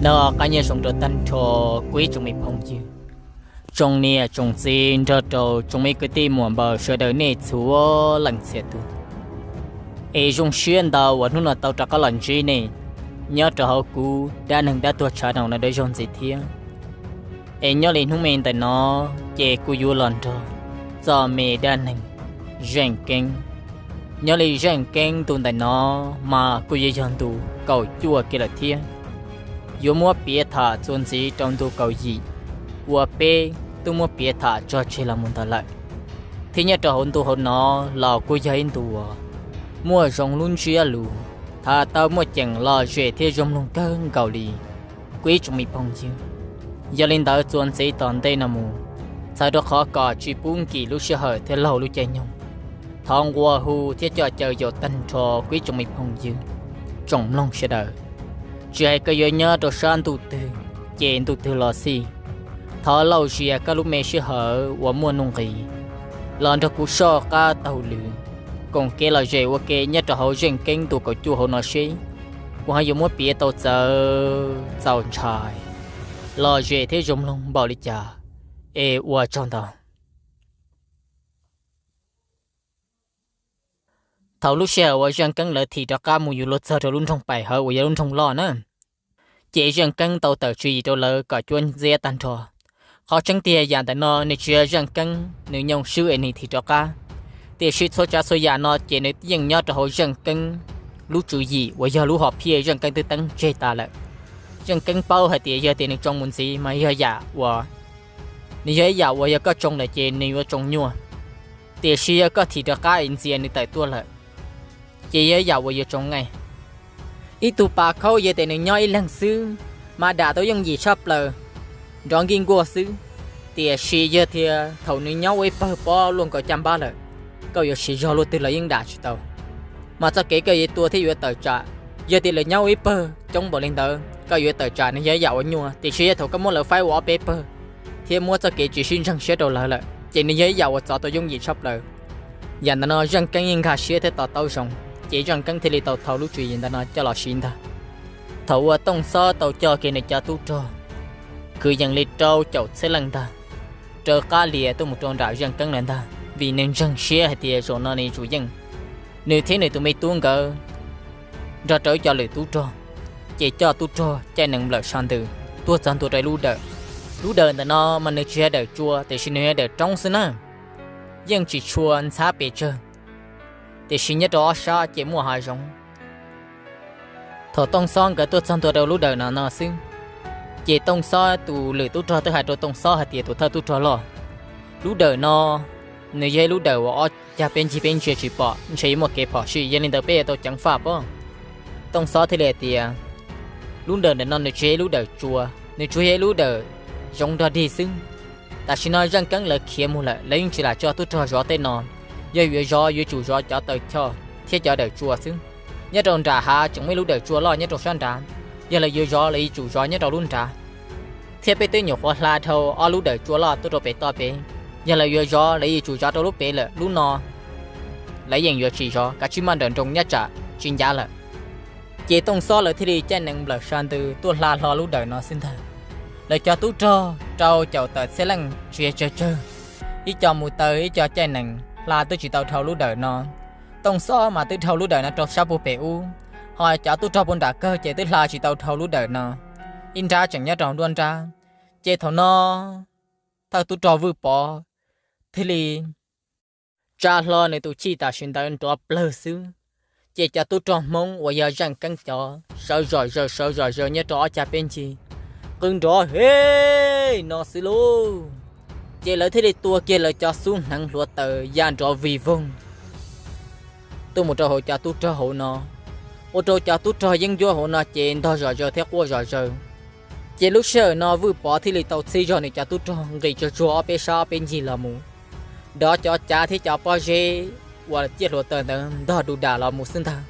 Nyob qab nyob zoo rau tag nrho kuv ib tsoom me phooj ywg, tsoom niam tsoom txiv nrog rau tsoom me kwv tij muam npaws sawv daws nej txhua leej txhia tus. Es zoo siab ntau uas hnub no tau rov qab los ntsib nej nyob rau hauv kuv dab neeg dab tuag tshav no dawb zaug ntxiv thiab. Es nyob li hnub me ntawm no ces kuv yuav los nrog txog me dab neeg Zeej Keeb. Nyob li Zeej Keeb ntu ntawm no mas kuj yuav yog ntu kaum cuaj kiag lawm thiab. Yuav muab piav tham txuas ntxiv rau ntu kaum yim uas peb twb muab piav tham tso tseg los mus ntawd lawm. Thiab nyob rau hauv ntu hauv no los kuj yog ib ntu uas muaj zoo lub ntsiab lus, tham tau muaj ceem lom zem thiab zoo mloog kawg nkaus li kuv ib tsoom me phooj ywg. Yog li ntawd txuas ntxiv tom ntej no mus, txhawm rau qhov kom tsis pub nkim lub sij hawm thiab laug lub caij nyoog, thov nqua hu thiab coj caw yaus tag nrho kuv ib tsoom me phooj ywg, tsoom mloog sawv daws, tsis hais koj yuav nyob rau sab ntuj twg ces ntuj twg los xij, thov lauj zias koj lub me sij hawm uas muaj nuj nqis los nrog kuv soj qab taug lw, koom kev lom zem ua ke nyob rau hauv Zeej Keeb ntu kaum cuaj hauv no seb kuv ho yuav muab piav tau txawv txaus ntshai, lom zem thiab zoo mloog npaum li cas. Es ua tsaug ntau. Thaum lub sij hawm uas Zeej Keeb lawv thim rov qab mus yuav luag txog rau lub nroog Paim Hawv uas yog lub nroog loj na, ces Zeej Keeb tau tawm tswv yim rau lawv kom cuab ntxiab tag nrho. Qhov tseeb tiag yam ntawm no nws tsis yog Zeej Keeb nws nyoo swb es nws thim rov qab, tiam sis txhua tsav txhua yam no ces nws yeej nyob rau hauv Zeej Keeb lub tswv yim uas yog lub hom phiaj Zeej Keeb twb teeb tseg tas lawm. Zeej Keeb paub hais tias yog tias nws tsoo mus ntxiv mas yog yam uas, nws yog ib yam uas yog koj tsoo lawm ces nws yuav tsoo nyuaj, tiam sis yog koj thim rov qab es ntxias nws tawm tuaj lawm ces yog ib yam uas yuav tsoo nqaij. Ib tug pas khaub yog tias nws nyob ib leeg xwb mas dam tau yooj yim tshaj plaws, nrov nkij nkuaj xwb, tiam sis yog tias thaum nws nyob ua ib pawg pob luaj nkaus caj npab lawm, koj yuav siv zog luaj twg los yeej dam tsis tau. Mas txoj kev koj yuav tua thiab yuav tawm tsam, yog tias lawv nyob ua ib pawg coob npaum li ntawd koj yuav tawm tsam nws yog ib yam uas nyuaj, tiam sis yog thaum koj muab lawv faib ua ob peb pawg thiab muab txoj kev tsis sib ntseeg siab rau lawv lawm ces nws yog ib yam uas txov tau yooj yim tshaj plaws. Yam ntawm no Zeej Keeb yeej nkag siab thiab to taub zoo, ces Zeej Keeb thiaj li tau thau lub tswv yim ntawm no coj los siv ntag. Thaum uas Tooj Xob tau coj kiag nws cov tub rog kwv yees li rau caum txhiab leej ntag, raws qab lias tuaj mus rau nram Zeej Keeb lawm ntag, vim nws ntseeg siab hais tias zaum no nws yuav tsum yeej, nws thiab nws tus me tub nkawd nrog rau ib co lwm tub rog, ces coj tub rog caij nees nplawm sab ntws tuaj txog ntua rau lub dawm. Lub dawm ntawm no mas nws tsis yog dawm tsua tiam sis nws yog dawm roob xwb na, yeej tsis tshua ntxhab pes tsawg, tiam sis nyob rau ob sab ces muaj hav zoov. Thaum Tooj Xob nkawd tuaj txog ntua rau lub dawm no no xwb, ces Tooj Xob tus lwm tub rog twb hais rau Tooj Xob hais tias, tus thawj tub rog loj, lub dawm no nws yog ib lub dawm uas ob cag peb ncig peb ntsia tsis pom, ntshe yuav muaj kev phom sij, yog li ntawd peb yuav tau ceev faj pob. Tooj Xob thiaj li hais tias, lub dawm ntawm no nws tsis yog ib lub dawm tsua, nws tsuas yog ib lub dawm zoov nrog dig xwb. Tam sim no Zeej Keeb lawv khiav mus lawm, lawv yeej tsis lam tso tub rog zov tej no. Yog yuav zov yuav tsum zov cov taw choj thiab cov dawm tsua xwb. Nyob rau nram hav tseem muaj ib lub dawm tsua loj nyob rau sab nrad, yog lawv yuav zov lawv yuav tsum zov nyob rau lub nrad. Thiab peb twb nyuam qhuav hla dhau ob lub dawm tsua loj tuaj rau pem toj pem, yog lawv yuav zov lawv yuav tsum zov rau lub pem lawm, lub no lawv yeej yuav tsis zov, kav tsij maj nrawm nroos nyob tsam tsis ncav lawm. Ces Tooj Xob lawv thiaj li caij nees nplawm sab ntws tuaj hla hlo lub dawm no xwb ntag. Lawv cov tub rog rau caum tawm txhiab leej tsis yog tsawg tsawg, ib co mus taw ib co caij nees hla twb tsis tau dhau lub dawm no. Tooj Xob mas twb dhau lub dawm no rau sab puag pem ub, ho cov tub rog puag nram kawg ces twb hla tsis tau dhau lub dawm no, ib nrab tseem nyob rau nruab nrab. Ces thaum no thawj tub rog Vwj Pov thiaj li tsa hlo nws tus chij tam sim ntawd nrov plawg xwb, ces cov tub rog Hmoob uas yog Zeej Keeb cov sawv zom zaws sawv zom zaws nyob rau ob cag peb ncig, qw nrov he no xwb lauj. Ces lawv thiaj li tua kiag lawv cov xub hneev hluav taws ya nrov vig voog tuaj mus rau hauv cov tub rog hauv no, ua rau cov tub rog yeeb ncuab hauv no ces ntog zom zaws thiab quaj zom zaws. Ces lub sij hawm no Vwj Pov thiaj li tau txhib zog nws cov tub rog nqis tsuag tsuag ob peb sab ob peb ncig los mus, dov cov cav thiab cov pob zeb uas ciaj hluav taws ntawd ntog du dam los mus xwb ntag.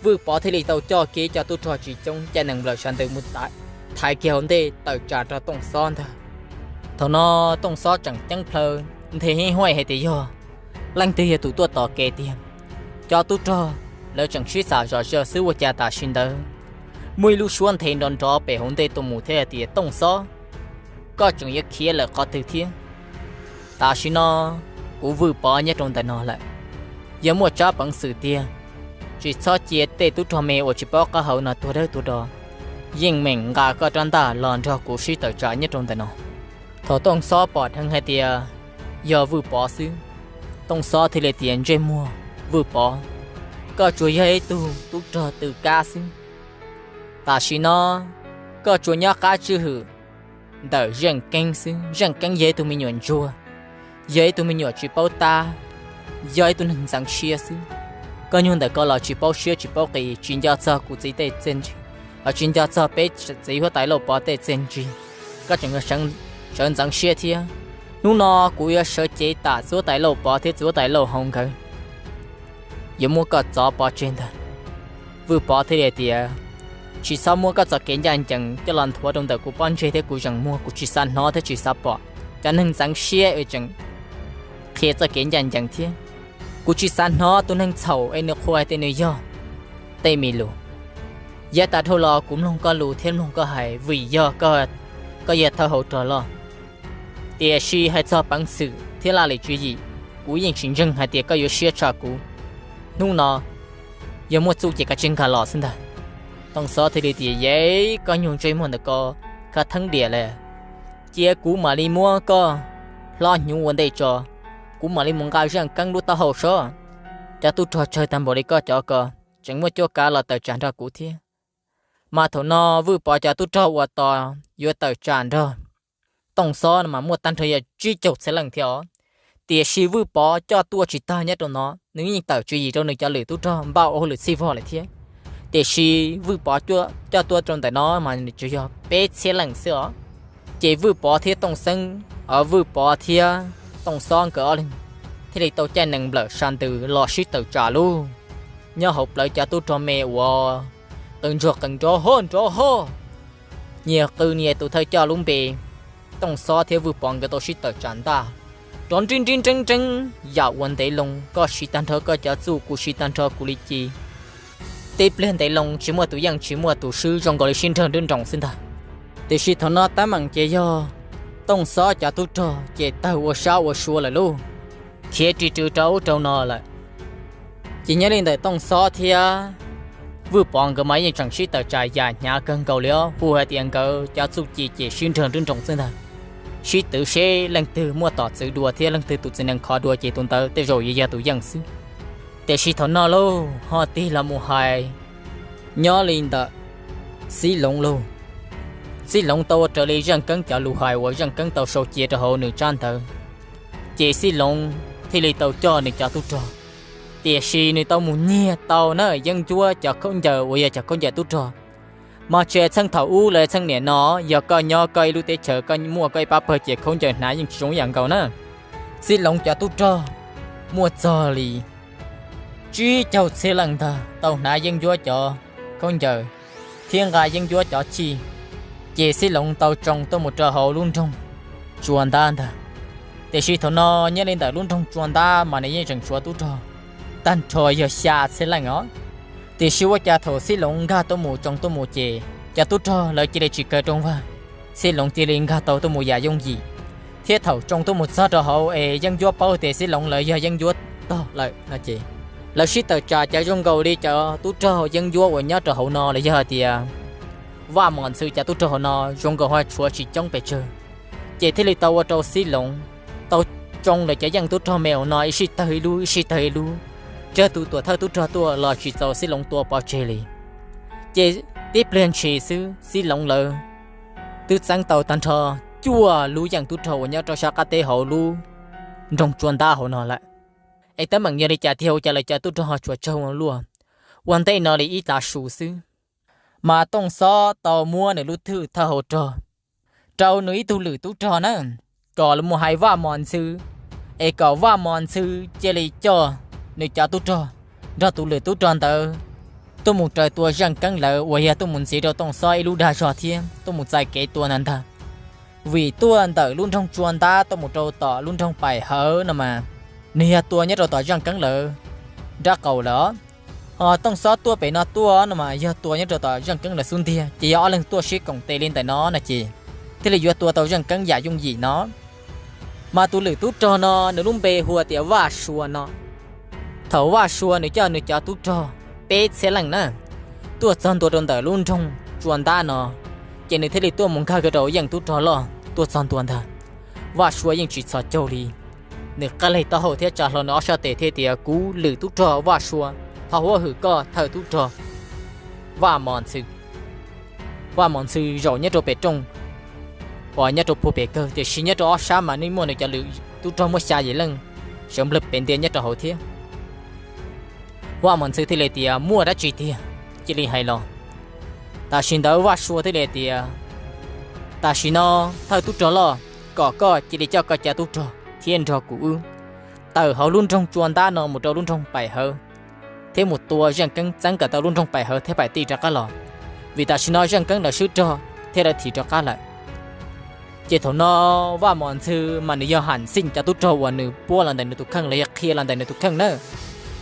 Vwj Pov thiaj li tau coj kiag cov tub rog tsis coob caij nees nplawm sab ntws mus thaiv kiag hauv ntej tawm tsam rau Tooj Xob ntag. Thaum no Tooj Xob tseem ceeb plhaw nthe hib huaj hais tias yog leej twg yog tus tuaj tos kev tiag. Cov tub rog lawv tseem sib xam zom zaws xwb ua cas tam sim ntawd muaj ib lub suab nthe nrov nrov pem hauv ntej tuaj mus thiab hais tias, Tooj Xob, koj tseem yuav khiav lawm qhov twg thiab? Tam sim no kuv Vwj Pov nyob rau ntawm no lawm. Yog muaj tsab peev xwm tiag, tsis txhob cia tej tub rog me uas tsis paub qab hau no tuag dawb tuag do, yeej meem nqa koj rab ntaj los nrog kuv sib tawm tsam nyob rau ntawm no. Thaum Tooj Xob pom dheev hais tias yog Vwj Pov xwb, Tooj Xob thiaj li tias, Ntsej muag Vwj Pov, koj tsuas yog ib tug tub rog tw kab xwb. Tam sim no koj tsuas nyob qab tswj hwm ntawm Zeej Keeb xwb. Zeej Keeb yog ib tug me nyuam ntsuag, yog ib tug me nyuam tsis paub tab, yog ib tug neeg ntxeev siab xwb. Koj nyuag ntawm ko los tsis paub siab tsis paub qis, tsis nco txog kuv txiv tej txiaj ntsig, tsis nco txog peb txiv huab tais Lauj Pov tej txiaj ntsig. Koj tseem sawv ntxeev siab thiab. Hnub no kuv yuav sawv cev tam txiv huab tais Lauj Pov thiab txiv huab tais Lauj Hau nkawd, yuav muab koj txov pov tseg ntag. Vwj Pov thiaj li tias, Tsis txhob muab koj txoj kev ncaj ncees coj los nthuav rau ntawm kuv pob ntseg thiab kuv zeem muag. Kuv tsis xav hnov thiab tsis xav pom cov neeg ntxeev siab es tseem qhia txoj kev ncaj ncees thiab. Kuv tsis xav hnov tus neeg txhaum es nws qhuas hais tias nws yog tej me lus. Yav tas dhau los kuv mloog koj lus thiab mloog koj hais vim yog koj yog thawj hauv rog loj. Tiam sis hais txog peev xwm thiab laj lim tswv yim, kuv yeej tsis ntseeg hais tias koj yuav siab tshaj kuv. Hnub no yog muaj txuj ces kav tsij nkag los xwb ntag. Tooj Xob thiaj li tias, Yeej, koj nyuag ntsej muag ntawm ko khav theeb diam li. Cia kuv mam li muab koj hlob hnyuv ua ntej tso, kuv mam li mus nqa Zeej Keeb lub taub hau sob. Cov tub rog tsawg tag npaum li koj cov ko tseem muaj cuab kav los tawm tsam nrog kuv thiab. Mas thaum no Vwj Pov cov tub rog uas tos yuav tawm tsam nrog Tooj Xob no mas muaj tag nrho yog tsib caug txhiab leej thiab os. Tiam sis Vwj Pov coj tuaj tsis tag nyob rau no, nws yeej tawm tswv yim rau nws cov lwm tub rog npaj ua hauj lwm txhij vog lawm thiab. Tiam sis Vwj Pov coj tuaj rau ntawm no mas nws tsuas yog peb txhiab leej xwb os. Ces Vwj Pov thiab Tooj Xeeb, Vwj Pov thiab Tooj Xob nkawd ob leeg thiaj li tau caij nees nplawm sas ntws los sib tawm tsam lauj. Nyob hauv plawv cov tub rog me uas qw ntsuag qees nrov hoj nrov hoj, nyias qw nyias tus thawj coj lub npe. Tooj Xob thiab Vwj Pov nkawd tau sib tawm tsam ntaj, rov nrib nrib nreeb nreeb yam uas ntev loo, koj siv tag nrho koj cov txuj, kuv siv tag nrho kuv li ci. Tib pliag ntev loo tsis muaj tus yeej tsis muaj tus swb, zoo nkaus li sib nrag nruab nroos xwb ntag. Tiam sis thaum no teeb meem ces yog Tooj Xob cov tub rog ces tawg ua sab ua sua lawm lauj, khiav ri rw rau ub rau no lawm. Ces nyob li ntawm Tooj Xob thiab Vwj Pov nkawd mas yeej tseem sib tawm tsam yam hnyav kawg nkaus li os, hu hais tias nkawd cov txuj ci ces sib nrag nruab nroos xwb ntag. Sib twv seb leej twg muaj tom txwv dua thiab leej twg tus txiv nees kho dua ces tus ntawd tej zaum yuav yog tus yeej xwb. Tiam sis thaum no lauj ho tig los mus hais nyob li ntawm Xib Loov lauj. Xib Loov tau ua raws li Zeej Keeb cov lus hais uas Zeej Keeb tau sau cia rau hauv nws tsab ntawv, ces Xib Loov thiaj li tau coj nws cov tub rog. Tiam sis nws tau mus nyiag tau na yeeb ncuab cov khaub ncaws uas yog cov khaub ncaws tub rog. Mas tsis txheej thaum ub los txheej niam no, yog koj nyob koj ib lub teb chaws koj muaj koj ib pab pawg ces khaub ncaws hnav yeej tsis zoo ib yam nkaus na. Xib Loov cov tub rog muaj txog li tsib caug txhiab leej ntag tau hnav yeeb ncuab cov khaub ncaws thiab nqa yeeb ncuab cov chij, ces Xib Loov tau tsoo tuaj mus rau hauv lub nroog Tsua Ntab ntag. Tiam sis thaum no nyob li ntawm lub nroog Tsua Ntab mas nws yeej tseem tshuav tub rog tag nrho yog xya txhiab leej os. Tiam sis ua cas thaum Xib Loov nkag tuaj mus tsoo tuaj mus ces cov tub rog lawv cia li tsis kaw rooj vag, Xib Loov cia li nkag tau tuaj mus yam yooj yim. Thiab thaum tsoo tuaj mus txog rau hauv es yeeb ncuab paub tias Xib Loov lawv yog yeeb ncuab tog lawm no ces lawv sib tawm tsam cov zoo nkaus li cov tub rog yeeb ncuab uas nyob rau hauv no los yog hais tias Vaj Mos Ntxhw cov tub rog hauv no zoo nkaus ho tshuav tsis coob pes tsawg. Ces thiaj li tau ua rau Xib Loov tau tsoo lawv cov yeej tub rog me hauv no ib sij tawg ib lub ib sij tawg ib lub, tsawg tus tuam thawj tub rog tuaj los tsis txaus Xib Loov tua pov tseg li. Ces tib pliag ntshis xwb Xib Loov lawv twb txeeb tau tag nrho cuaj lub yeej tub rog uas nyob rau sab qab teb hauv lub nroog Tsua Ntab hauv no lawm. Es teeb meem yog li cas tiag ua cas lawv cov tub rog ho tshuav tsawg ua luaj? Ua ntej no li ib tav su xwb, mas Tooj Xob tau muab nws lub thwj thawj hauv rog rau nws ib tug lwm tub rog na, kom los mus hais Vaj Mos Ntxhw, es kom Vaj Mos Ntxhw cia li coj nws cov tub rog nrog tus lwm tub rog ntawd tuaj mus raws tua Zeej Keeb lawv uas yog tuaj mus ntxiv rau Tooj Xob ib lub dag zog thiab tuaj mus txais kev tua ntag ntag. Vim tuaj ntawm lub nroog Tsua Ntab tuaj mus rau tom lub nroog Paim Hawv no mas, nws yog tua nyob rau tom Zeej Keeb lawv nrab qaum lawm os. Tooj Xob tuaj pem no tuaj no mas yog tua nyob rau tom Zeej Keeb lawv xub ntiag, ces yog ob leeg tuaj sib koom tes li ntawm no no ces thiaj li yuav tua tau Zeej Keeb yam yooj yim no. Mas tus lwm tub rog no nws lub npe hu tias Vaj Sua no. Thaum Vaj Sua nws coj nws cov tub rog peb txhiab leej na tuaj txog ntua rau ntawm lub nroog Tsua Ntab no, ces nws thiaj li tuaj mus nkag kiag rau yeej tub rog loj tuaj txog ntua ntag. Vaj Sua yeej tsis txhos caug li, nws qab leg taub hau thiab tsa hlo nws ob sab tes thiab tias, Kuv lwm tub rog Vaj Sua, thov huab hwm koj thawj tub rog Vaj Mos Ntxhw. Vaj Mos Ntxhw zaum nyob rau pem rooj uas nyob rau puag pem kawg, tiam sis nyob rau ob sab mas nej muaj nws cov lwm tub rog muaj xya yim leej sawv nplawg pem ntia nyob rau hauv thiab. Vaj Mos Ntxhw thiaj li tias, Muaj dab tsi tiag, cia li hais los. Tam sim ntawd Vaj Sua thiaj li tias, Tam sim no thawj tub rog loj, kom koj cia li coj koj cov tub rog thiab nrog kuv wb tawm hauv lub nroog Tsua Ntab no mus rau lub nroog Paim Hawv, thiab mus tua Zeej Keeb txeeb kom tau lub nroog Paim Hawv thiab Paim Tij rov qab los, vim tam sim no Zeej Keeb lawv swb rog thiab lawv thim rov qab lawm. Ces thaum no Vaj Mos Ntxhw mas nws yog Ham Xij cov tub rog uas nws puab los ntawm nws tus kheej los yog qhia los ntawm nws tus kheej na.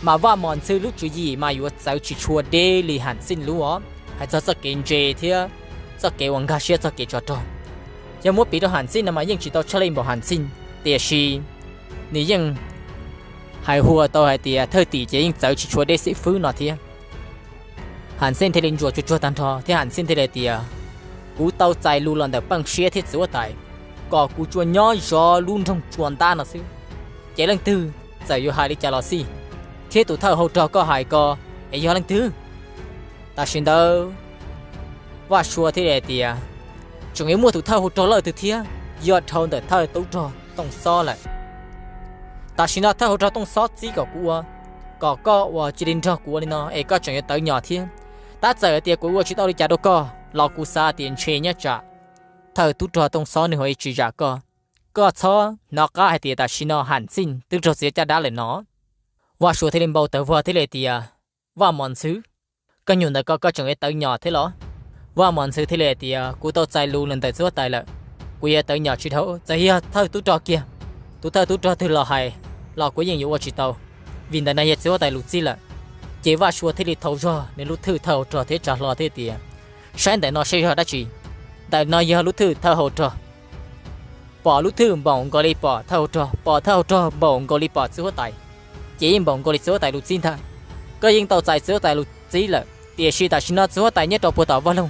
Mas Vaj Mos Ntxhw lub tswv yim mas yuav txawv tsis tshua deb li Ham Xij lub os, hais txog txoj kev ntse thiab txoj kev uas nkag siab txog kev tsov rog. Yog muab piv rau Ham Xij no mas yeej tsis tau tshaj lij npaum Ham Xij, tiam sis nws yeej hais hu tau hais tias thawj tim ces yeej txawv tsis tshua deb xib fwb no thiab. Ham Xij thiaj li ntsuas tsuag tsuag tag nrho thiab Ham Xij thiaj li tias, Kuv tau txais lus los ntawm Peej Siab thiab txiv huab tais kom kuv tsuas nyob zov lub nroog Tsua Ntab no xwb, ces leej twg txawm yuav hais li cas los xij, thiab tus thawj hau rog koj hais ko es yog leej twg? Tam sim ntawd Vaj Sua thiaj li tias, Tseem yuav muaj tus thawj hau rog lawj twg thiab, yog dhau ntawm thawj tub rog Tooj Xob lawm. Tam sim no thawj hau rog Tooj Xob txib kom kuv ua, kom koj ua cia li nrog kuv ua li no es koj tseem yuav tawv nyom thiab. Tab txawm tias kuv ua tsis tau li cas rau koj los kuv xav tias ntshe nyob tsam thawj tub rog Tooj Xob nws ho tsis zam koj. Koj txhob hnov qab hais tias tam sim no Ham Xij twb raug txiav caj dab lawm no. Vaj Sua thiaj li npau taws vog thiaj li tias, Vaj Mos Ntxhw, koj nyuam ntawm ko koj tseem yuav tawv nyom thiab los? Vaj Mos Ntxhw thiaj li tias, Kuv tau txais lus los ntawm txiv huab tais lawm, kuv yuav tawv nyom tsis dhau, txawm yog thawj tub rog kiag, tus thawj tub rog twg los hais los kuv yeej yuav ua tsis tau, vim ntawm no yog txiv huab tais lus txib lawm. Ces Vaj Sua thiaj li thau zog nws lub thwj thawj hau rog thiab tsa hlo thiab tias, Saib ntawm no saib yog dab tsi? Ntawm no yog lub thwj thawj hau rog. Pom lub thwj npaum nkaus li pom thawj hau rog, pom thawj hau rog npaum nkaus li pom txiv huab tais, ces yeej npaum nkaus li txiv huab tais lus txib ntag. Koj yeej tau txais txiv huab tais lus txib lawm, tiam sis tam sim no txiv huab tais nyob rau puag tom vaj loog,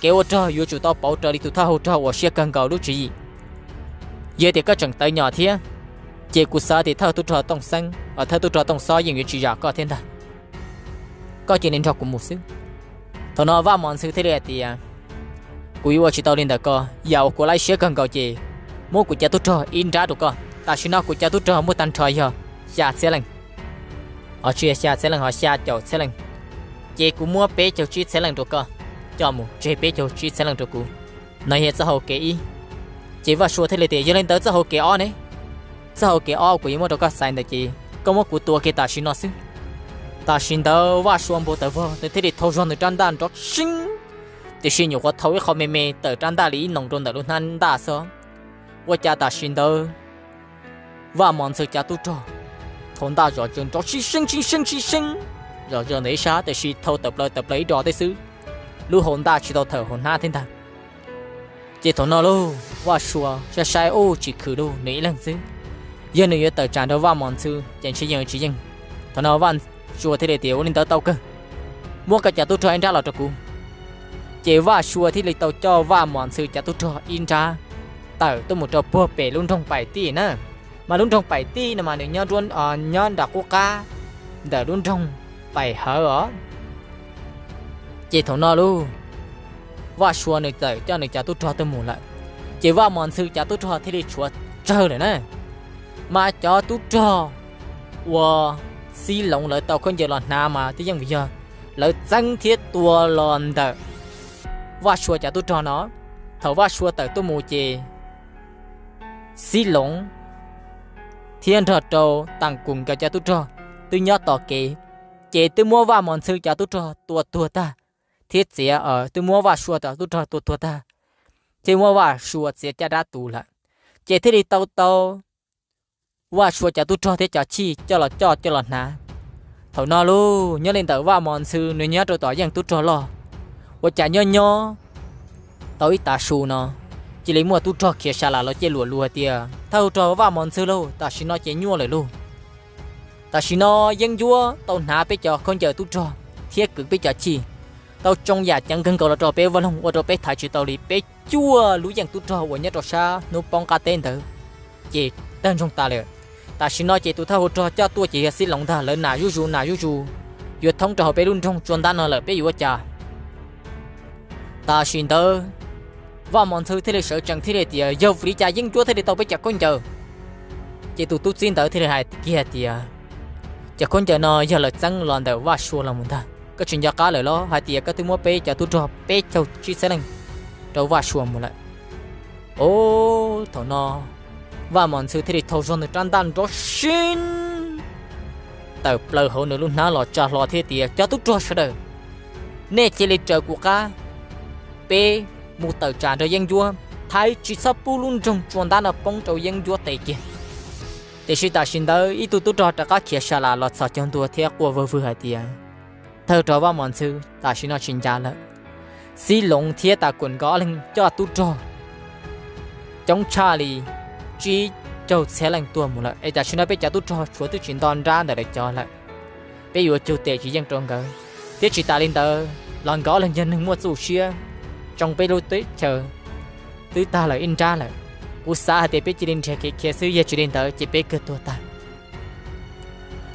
kev ua rog yuav tsum tau pauv raws li tus thawj hau rog uas siab kawg nkaus lub tswv yim. Yog tias koj tseem tawv nyom thiab, ces kuv xav tias thawj tub rog Tooj Xeeb, thawj tub rog Tooj Xob yeej yuav tsis zam koj thiab ntag. Koj cia li nrog kuv mus xwb. Thaum no Vaj Mos Ntxhw thiaj li hais tias, Kuv yuav ua tsis tau li ntawm ko, yam uas kuv laj siab kawg nkaus ces muab kuv cov tub rog ib nrab rau koj. Tam sim no kuv cov tub rog muaj tag nrho yog xya txhiab leej, os tsis yog xya txhiab leej, ho xya caum txhiab leej, ces kuv muab peb caug tsib txhiab leej rau koj, coj mus tseg peb caug tsib txhiab leej rau kuv. No yog txoj hau kev ib. Ces Vaj Sua thiaj li tias, Yog li ntawd txoj hau kev ob ne? Txoj hau kev ob kuv yuav muab rau koj xaiv ntawd ces koj muab kuv tua kiag tam sim no xwb. Tam sim ntawd Vaj Sua npau taws vog, nws thiaj li thau zog nws rab ntaj nrov seeb, tiam sis nyuam qhuav thau ib qho me me tawm rab ntaj li ib noos rau ntawm lub hnab ntaj xwb. Ua cas tam sim ntawd Vaj Mos Ntxhw cov tub rog thau ntaj zom zaws nrov sib seeb sib seeb sib seeb zom zaws ntawm ib sab, tiam sis thau tawm plaws tawm plaws ib do tej xwb, lub hau ntaj tsis tau thawm hauv hnab thiab ntag. Ces thaum no lauj, Vaj Sua saib saib ub tsis khwm lauj, nws ib leeg xwb, yog nws yuav tawm tsam nrog Vaj Mos Ntxhw ces ntshe yeej tsis yeej. Thaum no Vaj Sua thiaj li tias, Ua li ntawd tau kawg, muab koj cov tub rog ib nrab los rau kuv. Ces Vaj Sua thiaj li tau coj Vaj Mos Ntxhw cov tub rog ib nrab tawm tuaj mus rau puag pem lub nroog Paim Tij na. Mas lub nroog Paim Tij no mas nws nyob nram qub qab ntawm lub nroog Paim Hawv os. Ces thaum no lauj, Vaj Sua nws txawm coj nws cov tub rog tuaj mus lawm, ces Vaj Mos Ntxhw cov tub rog thiaj li tshuav tsawg lawm na. Mas cov tub rog uas Xib Loov lawv tau khaub ncaws los hnav mas twb yeej vim yog lawv txeeb thiab tua los ntawm Vaj Sua cov tub rog no. Thaum Vaj Sua tawm tuaj mus ces Xib Loov thiab nrog rau Taas Kus nkawd cov tub rog twb nyob tos kev, ces twb muab Vaj Mos Ntxhw cov tub rog tua tuag tag, thiab txiav, twb muab Vaj Sua cov tub rog tua tuag tag, thiab muab Vaj Sua txiav caj dab tus lawm. Ces thiaj li tau tau Vaj Sua cov tub rog thiab cov chij coj los coj coj los hnav. Thaum no lauj, nyob li ntawm Vaj Mos Ntxhw nws nyob rau tom yeej tub rog loj, ua cas nyob nyob tau ib tav su no, cia li muaj tub rog khiav sa las los cia li luam lus hais tias, thawj hauv rog Vaj Mos Ntxhw lauj, tam sim no ces nyuaj lawm lauj. Tam sim no yeeb ncuab tau hnav peb cov khaub ncaws tub rog thiab kwv peb cov chij, tau tsoo yam ceev kawg nkaus los rau peb vaj loog ua rau peb thaiv tsis tau li. Peb cuaj lub yeej tub rog uas nyob rau sab hnub poob qab teb ntawd ces tawg ntsoog tas lawm. Tam sim no ces tus thawj hauv rog coj tuaj ces yog Xib Loos ntag, lawv nam zuj zus nam zuj zus yuav thoob rau hauv peb lub nroog Tsua Ntab no lawm, peb yuav ua cas? Tam sim ntawd Vaj Mos Ntxhw thiaj li sawv tsees thiaj li tias, yog vim li cas yeeb ncuab thiaj li tau peb cov khaub ncaws? Ces tus tub txib ntawd thiaj li hais kiag tias, cov khaub ncaws no yog lawv txeeb los ntawm Vaj Sua los mus ntag, koj tsis nco qab lawm los hais tias koj twb muab peb cov tub rog peb caug tsib txhiab leej rau Vaj Sua mus lawm. Ov, thaum no Vaj Mos Ntxhw thiaj li thau zog nws rab ntaj nrov sib tawm plaws hauv nws lub hnab los tsa hlo thiab tias, cov tub rog sawv daws, nej cia li raws kuv qab, peb mus tawm tsam nrog yeeb ncuab, thaiv tsis txhob pub lub nroog Tsua Ntab no poob rau yeeb ncuab tes kiag. Tiam sis tam sim ntawd ib tug tub rog rov qab khiav sa las los txhos caug ntua thiab quaj vwg vwg hais tias, thawj rog Vaj Mos Ntxhw, tam sim no tsis ncav lawm. Xib Loos thiab Tas Kuam nkawd ob leeg coj tub rog coob tshaj li tsib caug txhiab leej tuaj mus lawm, es tam sim no peb cov tub rog tshuav twb tsis nto nrab ntawm lawv cov lawm. Peb yuav cug tes tsis yeej rau nkawd, thiab tsis tas li ntawd los nkawd ob leeg yog neeg muaj txuj siab, tsoo peb lub teb chaws twb tag lawm ib nrab lawm. Kuv xav hais tias peb cia li nrhiav kev khiav xwb, yog tsis li ntawd ces peb kawg tuag tag.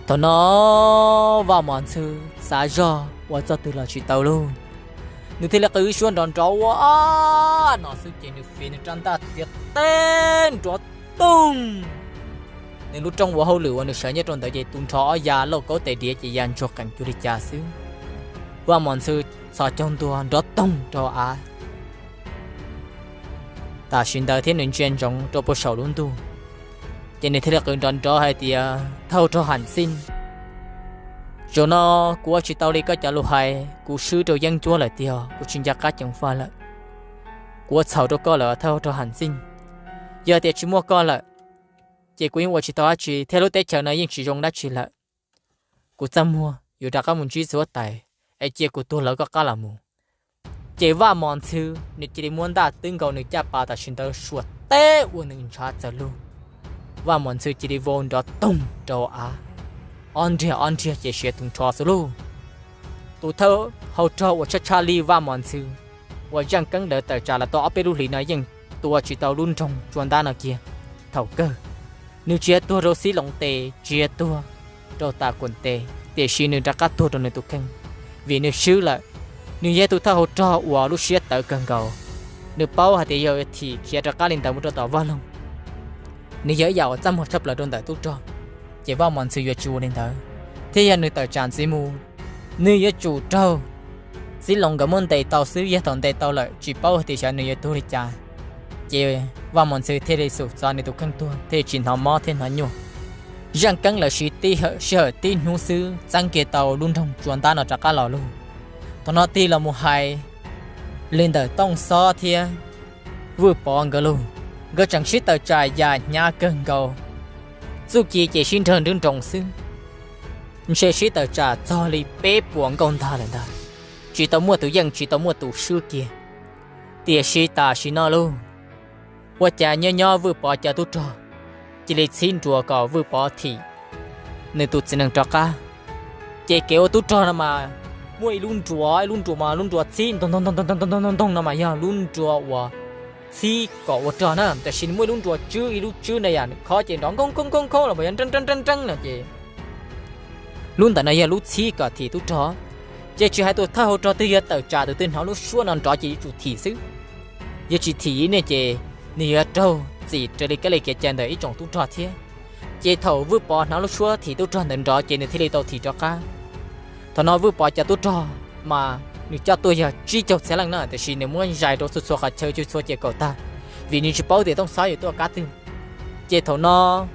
Thaum no Vaj Mos Ntxhw xav zog ua txoj twg los tsis tau lauj, nws thiaj li qw suab nrov nrov ua no xwb ces nws fiv nws rab ntaj txiav teb nrov toog. Nws lub rooj ua hauj lwm uas nws sawv nyob rau ntawd ces tus nrho ob ya lauj kaub tes diav ces ya ntsuag qees cuag li cas xwb. Vaj Mos Ntxhw txhos caug ntua nrov toog rau av tam sim ntawd thiab nws ntsia ntsoov rau puag saum lub ntuj, ces nws thiaj li qw nrov nrov hais tias, thawj rog Ham Xij, zaum no kuv ua tsis tau li koj cov lus hais, kuv swb rau yeeb ncuab lawm tiag, kuv tsis nco qab ceev faj lawm. Kuv ua txhaum rau koj lawm thawj rog Ham Xij. Yog tias tsis muaj koj lawm, ces kuv yeej ua tsis tau dab tsi thiab lub teb chaws no yeej tsis zoo dab tsi lawm. Kuv txaj muag yuav rov qab mus ntsib txiv huab tais, es cia kuv tuag lawv koj qab los mus. Ces Vaj Mos Ntxhw nws cia li muab ntaj twb nkaus nws caj pas tam sim ntawd sua teb ua nws ntshav txawv lug. Vaj Mos Ntxhw cia li vau nrov toog rau av, ob nriag ob nriag ces siav tus nrho xwb lauj. Tus thawj hau rog uas tshaj tshaj li Vaj Mos Ntxhw, uas Zaj Keeb lawv tawm tsam los tau ob peb lub hlis no yeej tua tsis tau lub nroog Tsua Ntab no kiag. Thaum kawg, nws tsis yog tuag rau Xib Loos tes, tsis yog tuag rau Tas Kuam tes, tiam sis nws rov qab tuag rau nws tus kheej, vim nws swb lawm. Nws yog tus thawj hau rog uas lub siab tawv kawg nkaus, nws paub hais tias yog thim khiav rov qab li ntawd mus rau tom vaj loog, nws yog ib yam uas txaj muag tshaj plaws rau ntawm tub rog, ces Vaj Mos Ntxhw yuav tsis ua li ntawd, thiab yog nws tawm tsam ntxiv mus, nws yuav tsum raug Xib Loos nkawd muab ntes tau xwb, yog thaum ntes tau lawm tsis paub hais tias xyov nws yuav tuag li cas. Ces Vaj Mos Ntxhw thiaj li xum txov nws tus kheej tuag thiaj tsis hnov mob thiab hnov nyuaj. Zaj Keeb lawv siv sij hawm tib hnub xwb txeeb kiag tau lub nroog Tsua Ntab no rov qab los lauj. Thaum no tig los mus hais li ntawm Tooj Xob thiab Vwj Pov nkawd lauj, nkawd tseem sib tawm tsam yam hnyav kawg nkaus, txuj ci ces sib nrag nroo xwb, ntshe sib tawm tsam txog li peb puas nkauj ntag lawm ntag, tsis tau muaj tus yeej tsis tau muaj tus swb kiag. Tiam sis tam sim no lauj, ua cas nyob nyob Vwj Pov cov tub rog cia li txhib nruas kom Vwj Pov thim nws tus txiv nees rov qab. Ces kev ua tub rog no mas muaj ib lub nruas, ib lub nruas mas lub nruas txhib ntoo ntoo no mas yog lub nruas uas txhib kom ua rog na, tiam sis nws muaj ib lub nruas tswb, ib lub tswb na yam nws khob ces nrov nkoob nkoob nkoob nkoob los yog nreeb nreeb nreeb no ces lub ntawm no yog lub txhib kom thim tub rog. Ces tsis hais tus thawj hau rog twg yog tawm tsam tus twg hnov lub suab no nrov ces yuav tsum thim xwb. Yog tsis thim ne ces nws yuav raug txim raws li kab li kev cai ntawm ib tsoom tub rog thiab. Ces thaum Vwj Pov hnov lub suab thim tub rog ntawd nrov ces nws thiaj li tau thim rov qab. Thaum no Vwj Pov cov tub rog mas nws coj tuaj yog tsib caug txhiab leej na, tiam sis nws muab zais rau txhua txhua qhov chaw txhua txhua ces kaum tag, vim nws tsis paub tias Tooj Xob yuav tuaj kab twg. Ces thaum no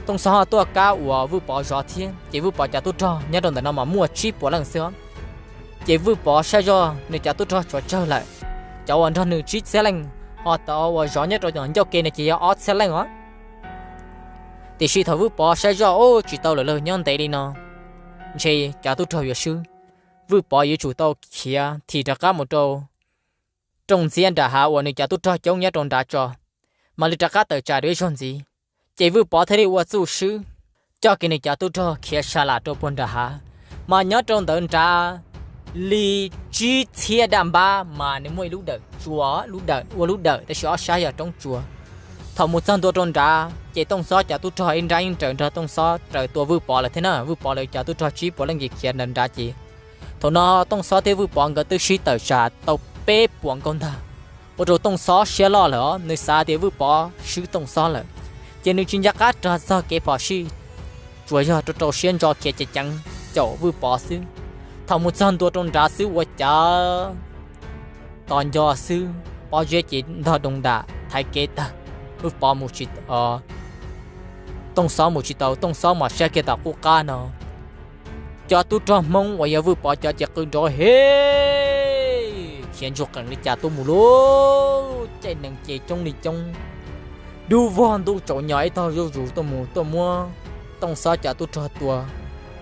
Tooj Xob tuaj kab uas Vwj Pov zov thiab, ces Vwj Pov cov tub rog nyob rau ntawm no mas muaj tsib puas leej xwb os. Ces Vwj Pov saib zoj nws cov tub rog tshuav tsawg lawm, cov uas nrog nws tsib txhiab leej, ho cov uas zov nyob rau ncauj ke no ces yog ob txhiab leej os. Tiam sis thaum Vwj Pov saib zoj, ub, tsis tau lawm lauj, nyob ntev li no, ntshe cov tub rog yuav swb. Vwj Pov yuav tsum tau khiav thim rov qab mus rau rooj ntxiab nram hav uas nws cov tub rog coob nyob rau nrad tso, mam li rov qab tawm tsam dua ib zaug ntxiv. Ces Vwj Pov thiaj li ua txuj swb, coj kiag nws cov tub rog khiav sa lam rau puag nram hav. Mas nyob rau ntawd nrad li tsib txhiab daj npab mas nws muaj ib lub dawm tsua, lub dawm ua lub dawm tab sis ob sab yog roob tsua. Thaum mus txog ntua rau nrad ces Tooj Xob cov tub rog ib nrab yeej raws nrog Tooj Xob raws tua Vwj Pov lawm thiab na. Vwj Pov lawv cov tub rog tsib puas leej khiav ntawm nrad ces thaum no Tooj Xob thiab Vwj Pov nkawd twb sib tawm tsam tau peb puas nkaus ntag. Ua rau Tooj Xob siab loj lawm os, nws xav tias Vwj Pov swb Tooj Xob lawm, ces nws tsis nco qab rog txog kev phom sij, tsuas yog rau rau siab ntso khiav ceev ceev caum Vwj Pov xwb. Thaum mus txog ntua rau nrad xwb ua cas tos nco xwb pob zeb ces ntog doo dam thaiv kev tag, Vwj Pov mus tsis, Tooj Xob mus tsis tau, Tooj Xob mam sab kiag tom qub qab no cov tub rog Hmoob uas yog Vwj Pov cov ces qw nrov he khiav ntsuj qees li cas tuaj mus lauj, caij nees ces coob li coob. Dub vog ntuj tsaus nyo ib tog zuj zus tuaj mus tuaj muab Tooj Xob cov tub rog tua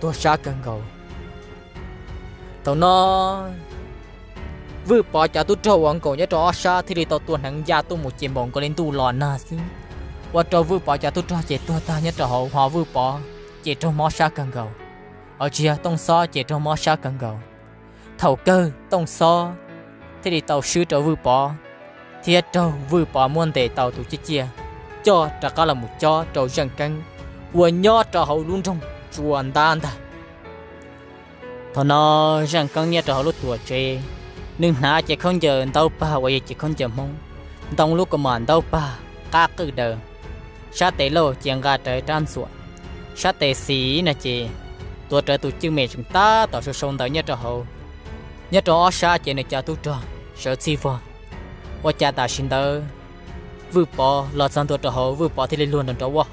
tuag sab kawg nkaus. Thaum no Vwj Pov cov tub rog uas nkaum nyob rau ob sab thiaj li tau tua hneev ya tuaj mus ces npaum nkaus li ntuj los nag xwb, ua rau Vwj Pov cov tub rog ces tuag tag nyob rau hauv, ho Vwj Pov ces raug mob sab kawg nkaus, ho tsis yog Tooj Xob ces raug mob sab kawg nkaus. Thaum kawg Tooj Xob thiaj li tau swb rau Vwj Pov, thiab raug Vwj Pov muab ntes tau tus ciaj ciaj coj rov qab los mus cob rau Zeej Keeb uas nyob rau hauv lub nroog Tsua Ntab ntag. Thaum no Zeej Keeb nyob rau hauv lub tuam tsev, nws hnav cev khaub ncaws ntaub pag uas yog cev khaub ncaws Hmoob, ntoo lub kaus mom ntaub pag qab qwj daws, sab tes laug ces nqa rawv rab ntxuam, sab tes xis no ces tuav rawv tus cwj mem tseem tab tom sau sau ntawv nyob rau hauv. Nyob rau ob sab ces nws cov tub rog sawv txij vog. Ua cas tam sim ntawd Vwj Pov los txog ntua rau hauv, Vwj Pov thiaj li luag nrov nrov ua,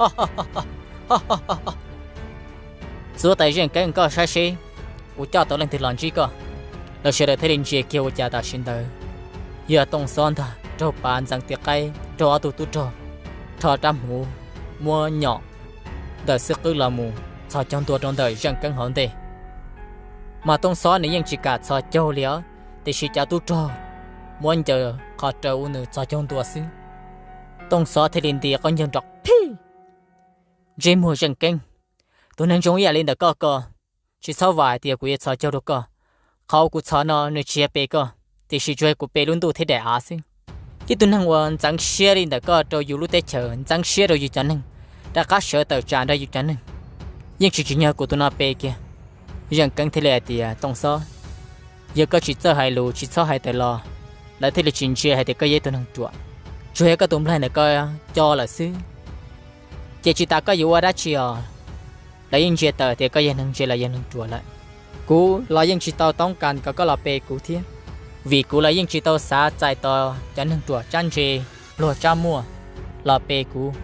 Txiv huab tais Zeej Keeb, koj saib seb kuv coj tau leej twg los ntsib koj. Lawv sawv daws thiaj li ntsia kiag ua cas tam sim ntawd yog Tooj Xob ntag, raug pav ntxeev tiv qaib, raug ob tug tub rog rho rab hmuv muab nyom ntawm xwb qwb los mus txhos caug ntua rau ntawm Zeej Keeb hauv ntej. Mas Tooj Xob nws yeej tsis kam txhos caug li os, tiam sis cov tub rog muab ncaws qhov raws ua nws txhos caug ntua xwb. Tooj Xob thiaj li nti qaub ncaug nrov phij, Ntsej muag Zeej Keeb, tus neeg zoo ib yam li ntawm koj ko, tsis txhob vam hais tias kuv yuav txhos caug rau koj. Qhov kuv txhos no nws tsis yog pe koj, tiam sis tsuas yog kuv pe lub ntuj thiab daim av xwb. Ib tug neeg uas ntxeev siab li ntawm koj rau yus lub teb chaws, ntxeev siab rau yus cov neeg, rov qab sawv tawm tsam nrog yus cov neeg, yeej tsis tsim nyog kuv tus no pe kiag. Zeej Keeb thiaj li hais tias, Tooj Xob, yog koj tsis txawj hais lus tsis txhob hais tawm los, lawv thiaj li tsis ntsia hais tias koj yog ib tug neeg ruam. Tsuas yog koj tus nplaig ntawm koj co lawm xwb, ces tsis tas koj yuav ua dab tsi os, lawv yeej ntsia tawm tias koj yog neeg ntse los yog neeg ruam lawm. Kuv los yeej tsis tau toob kas kom koj los pe kuv thiab, vim kuv los yeej tsis tau xav txais tos cov neeg ruam tsab ntse, pluag tsab muaj los pe kuv.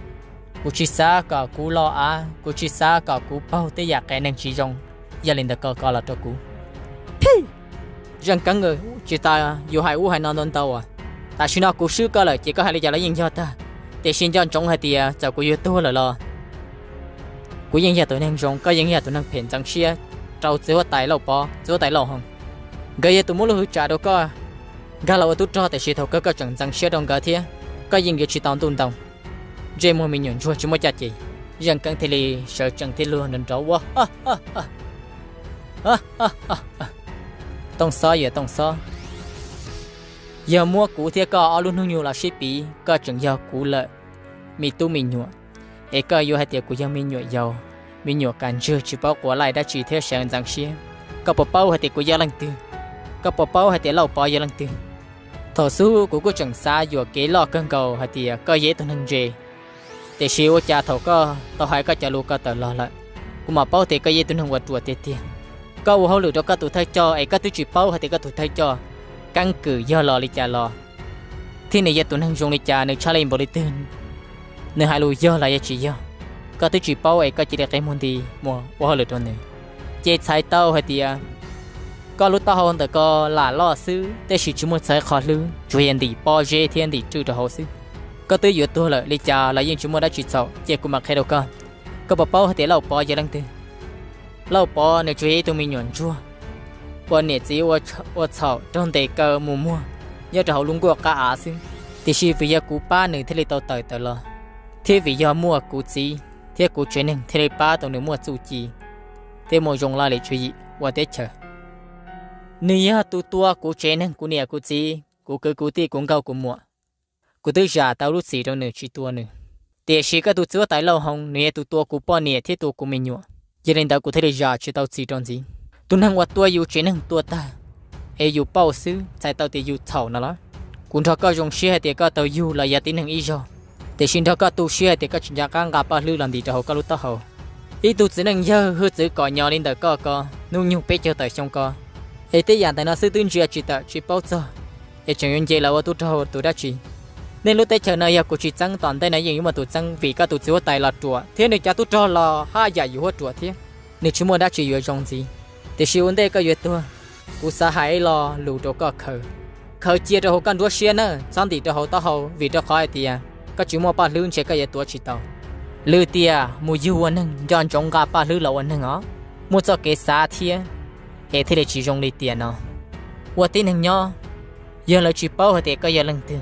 Kuv tsis xav kom kuv loj av, kuv tsis xav kom kuv paug tej yam qias neeg tsis zoo. Yog li ntawd koj ko los rau kuv. Phij! Zeej Keeb, tsis tas yus hais ub hais no ntau ntau as. Tam sim no kuv swb koj lawm ces koj hais li cas los yeej yog tag. Tiam sis nco ntsoov hais tias txawm kuv yuav tuag lawm los kuv yeej yog tus neeg zoo, koj yeej yog tus neeg phem ntxeev siab rau txiv huab tais Lauj Pov, txiv huab tais Lauj Hoo. Nkawd yog tus muab lub hwv tsam rau koj nkag los ua tub rog, tiam sis thaum kawg koj tseem ntxeev siab rau nkawd thiab, koj yeej yuav tsis tau ntuj ntoo. Ntsej muag me nyuam ntsuag tsis muaj caj ces, Zeej Keeb thiaj li sawv tsees thiab luag nrov nrov ua, Tooj Xob, yog Tooj Xob, yog muab kuv thiab koj ob lub hnub nyoog los sib piv, koj tseem yog kuv lawm me tub me nyuam, es koj yuav hais tias kuv yog me nyuam yaus, me nyuam kas ntswg tsis paub quav laij dab tsi thiab sawv ntxeev siab. Koj puas paub hais tias kuv yog leej twg? Koj puas paub hais tias Lauj Pov yog leej twg? Thaum xub kuv kuj tseem xav yuam kev loj kawg nkaus hais tias koj yog ib tug neeg ntse, tiam sis ua cas thaum koj tau hais koj cov lus ko tawm los lawm, kuv mam paub tias koj yog ib tug neeg uas ruam tiag tiag. Koj ua hauj lwm rau koj tus thawj coj es koj twb tsis paub hais tias koj tus thawj coj keeb kwm yog los li cas los, thiab nws yog tus neeg zoo li cas, nws tshaj lij npaum li twg, nws hais lus yog los yog tsis yog, koj twb tsis paub es koj cia li qi muag nti mus ua hauj lwm rau nws. Ces txhais tau hais tias koj lub taub hau ntawm ko lam loj xwb, tiam sis tsis muaj txhais qhov hlwb, tsuas yog ntim pob zeb thiab ntim rwj rau hauv xwb. Koj twb yuav tuag lawm li cas los yeej tsis muaj dab tsi txhaum, ces kuv mam qhia rau koj. Koj puas paub hais tias Lauj Pov yog leej twg? Lauj Pov nws tsuas yog ib tug me nyuam ntsuag uas niam txiv ua txhaum raug ntes kaw mus muag nyob rau hauv lub nkuaj qab av xwb. Tiam sis vim yog kuv pab nws thiaj li tau tawm tawm los, thiab vim yog muaj kuv txiv thiab kuv tsev neeg thiaj li pab tau nws muaj txuj ci thiab muaj zoo laj lim tswv yim ua teb chaws. Nws yog tus tua kuv tsev neeg, kuv niam kuv txiv, kuv kwv kuv tij, kuv nkauj kuv muam. Kuv twb zam tau lub txim rau nws tsis tua nws. Tiam sis koj tus txiv huab tais Lauj Hoo nws yog tus tua kuv poj niam thiab tua kuv me nyuam. Yog li ntawd kuv thiaj li zam tsis tau txim rau ntxiv. Tus neeg uas tua yus tsev neeg tua tag es yus pauj xwb txhais tau tias yus txhaum no los? Kuv nrog koj zoo siab hais tias koj tau yug los yog tib neeg ib zaug, tiam sis nrog koj tu siab hais tias koj tsis nco qab nqa paj hlwb los ntim rau hauv koj lub taub hau. Ib tug txiv neej yawg hwj txwv kom nyo li ntawm koj ko, hnub nyoog peb caug tawm xyoo ko, es tej yam ntawm no xwb twb ntsia tsis tawm tsis paub txog, es tseem yuav nce los ua tub rog tus dab tsi? Nej lub teb chaws no yog kuv tsis txeeb, tom ntej no yeej yuav muaj tus txeeb, vim koj tus txiv huab tais los ruam thiab nws cov tub rog los haj yam yuav huab ruam thiab. Nws tsis muaj dab tsi yuav zoo ntxiv. Tiam sis ua ntej koj yuav tuag, kuv xav hais ib lo lus rau koj khaws, khaws cia rau hauv koj nruab siab na, txhob ntim rau hauv taub hau, vim rau qhov hais tias koj tsis muaj paj hlwb ntshe koj yuav tuav tsis tau. Lwm tiam mus yug ua neeg nco ntsoov nqa paj hlwb los ua neeg os, muaj txoj kev xav thiab, es thiaj li tsis zoo li tiam no. Ua tib neeg nyob, yog lawv tsis paub hais tias koj yog leej twg,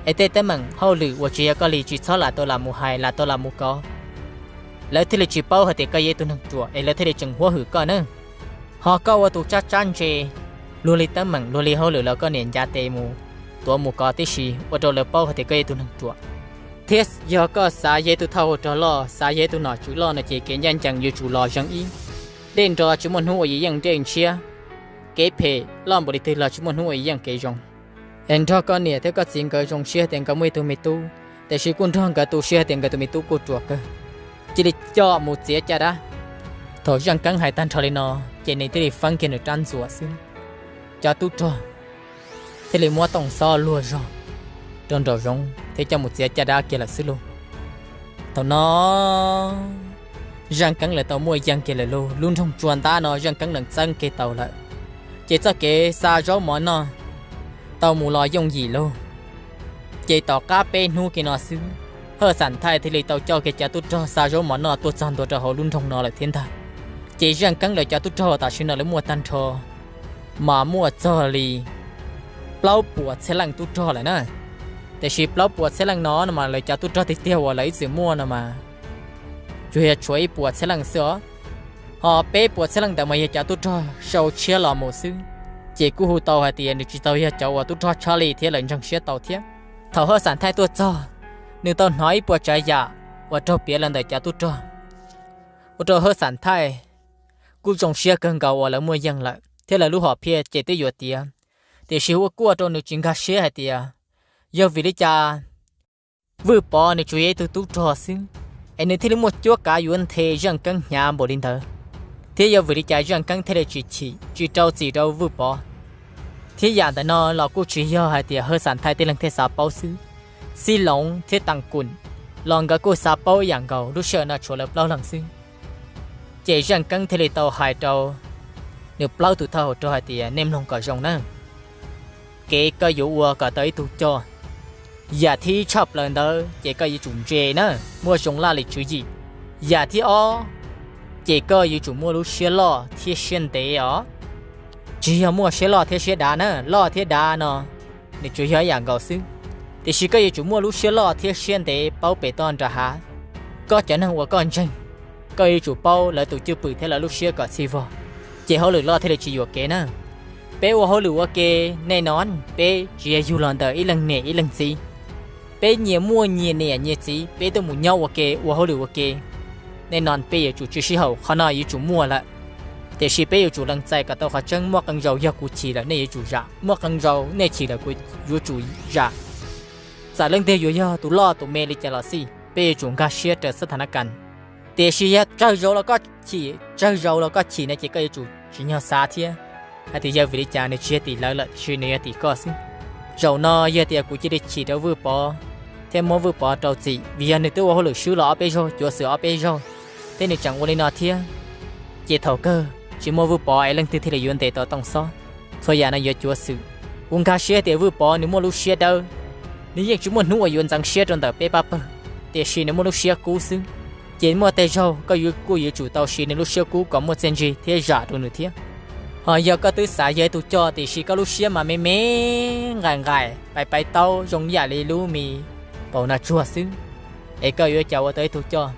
es tej teeb meem hauj lwm uas tsis yog koj li tsis txhob lam tau lam mus hais lam tau lam mus kov, lawv thiaj li tsis paub hais tias koj yog ib tug neeg ruam es lawv thiaj li tseem huab hwm koj na. Ho koj ua tus tsab tsab ntse, luag li teeb meem luag li hauj lwm los koj niam ncav tes mus tuav mus kov tib si ua rau lawv paub hais tias koj yog ib tug neeg ruam. Thiab yog koj xav yog ib tug thawj hauv rog loj, xav yog ib tug nom tswv loj no ces kev ncaj ncees yuav tsum los zeeg ib. Dej nro tsis muaj hnub ua yeej dej ntshiab, kev phem loj npaum li twg los tsis muaj hnub ua yeej kev zoo. Es nrog koj niam thiab koj txiv nkawd zoo siab tias nkawd muaj ib tug me tub, tiam sis kuj nrog nkawd tu siab tias nkawd tus me tub kuj ruam kawg, cia li coj mus txiav caj dab. Thaum Zaj Keeb hais tag nrho li no, ces nws thiaj li feeb kiag nws rab ntxuas xwb. Cov tub rog thiaj li muab Tooj Xob luag zog rau nraum zoov thiab coj mus txiav caj dab kiag lawm xwb lauj. Thaum no Zaj Keeb lawv tau muaj yeej kiag lawm lauj, lub nroog Tsua Ntab no Zaj Keeb lawv txeeb kiag tau lawm, ces txoj kev xa zaub mov noj tau mus los yooj yim lauj. Ces tom qab peb hnub kiag no xwb, Hawj Xam Thaij thiaj li tau coj kiag cov tub rog xa zaub mov noj tuaj txog ntua rau hauv lub nroog no lawm thiab ntag. Ces Zaj Keeb lawv cov tub rog tam sim no lawv muaj tag nrho mas muaj txog li plaub puas txhiab leej tub rog lawm na. Tiam sis plaub puas txhiab leej no no mas lawv cov tub rog tiag tiag uas lawv ib txwm muaj no mas tsuas yog tshuav ib puas txhiab leej xwb os. Ho peb puas txhiab leej ntawd mas yog cov tub rog sau tshiab los mus xwb, ces kuj hu tau hais tias nws tsis tau yog cov uas tub rog tshaj li thiab lawv ntseeg siab tau thiab. Thaum Hawj Xam Thaij tuaj txog, nws tau hnov ib puas tsav yam uas raug piav los ntawm cov tub rog, ua rau Hawj Xam Thaij kuj zoo siab kawg nkaus uas lawv muaj yeej lawm thiab lawv lub hom phiaj ces twb yuav tiav. Tiam sis ua kuj ua rau nws tsis nkag siab hais tias yog vim li cas Vwj Pov nws tsuas yog ib tug tub rog xwb, es nws thiaj li muaj cuab kav yuav nthe Zaj Keeb hnyav npaum li ntawd, thiab yog vim li cas Zaj Keeb thiaj li tsis chim tsis rau txim rau Vwj Pov. Thiab yam ntawm no los kuj tsis yog hais tias Hawj Xam Thaij tib leeg thiaj xav paub xwb, Xib Loov thiab Taas Kum los nkawd kuj xav paub ib yam nkaus, lub sij hawm no tshuav lawv plaub leeg xwb. Ces Zaj Keeb thiaj li tau hais rau nws plaub tus thawj hauv rog hais tias nej mloog kom zoo na, kev koj yuav ua kom tau ib tug coj, yam thib ib tshaj plaws ntawd ces koj yuav tsum ntse na, muaj zoo laj lim tswv yim. Yam thib ob ces koj yuav tsum muaj lub siab loj thiab siab ntev os. Tsis yog muaj siab loj thiab siab dav na, loj thiab dav no nws tsuas yog ib yam nkaus xwb, tiam sis koj yuav tsum muaj lub siab loj thiab siab ntev paub pem toj nram hav. Koj cov neeg uas koj ntseeg, koj yuav tsum paub lawv tus cwj pwm thiab lawv lub siab kom txhij vog, ces hauj lwm loj thiaj li tsis yuam kev na. Peb ua hauj lwm ua ke, nej no peb tsis yog yug los ntawm ib leeg niam ib leeg txiv. Peb nyias muaj nyias niam nyias txiv, peb tuaj mus nyob ua ke ua hauj lwm ua ke. Nej no peb yuav tsum tswj sij hawm, qhov no yuav tsum muaj lawm. Tiam sis peb yuav tsum lees txais kom tau qhov tseeb, muaj qee zaus yog kuv chim lawm nej yuav tsum zam, muaj qee zaus nej chim lawm kuv yuav tsum zam. Txawm leej twg yuav yog tus loj tus me li cas los xij, peb yuav tsum nkag siab raws xab tha na kas. Tiam sis yog tsawg zaus los koj chim, tsawg zaus los koj chim no ces koj yuav tsum tsim nyog xav thiab hais tias yog vim li cas nws tsis yog tim lawv lawm, tiam sis nws yog tim koj xwb. Zaum no yog tias kuv cia li chim rau Vwj Pov thiab muab Vwj Pov rau txim, vim yog nws twb ua hauj lwm swb los ob peb zaug, cuav xwm ob peb zaug, thiab nws tseem ua li no thiab, ces thaum kawg tsis muaj Vwj Pov es leej twg thiaj li yuav ntes tau Tooj Xob. Txhua yam no yuav cuav xwm. Kuv nkag siab tias Vwj Pov nws muaj lub siab dawb, nws yeej tsis muaj hnub uas yuav ntxeev siab rau ntawm peb pab pawg, tiam sis nws muaj lub siab kub xwb. ces muaj tej zaug koj yuav kuj yuav tsum tau siv nws lub siab kub kom muaj txiaj ntsig thiab zam rau nws thiab. Ho yog koj twb xav yog ib tug coj tiam sis koj lub siab mas me me nqaim nqaim pais pais taub zoo yam li lub me paus nag tsuag xwb, es koj yuav cas ua tau ib tug coj?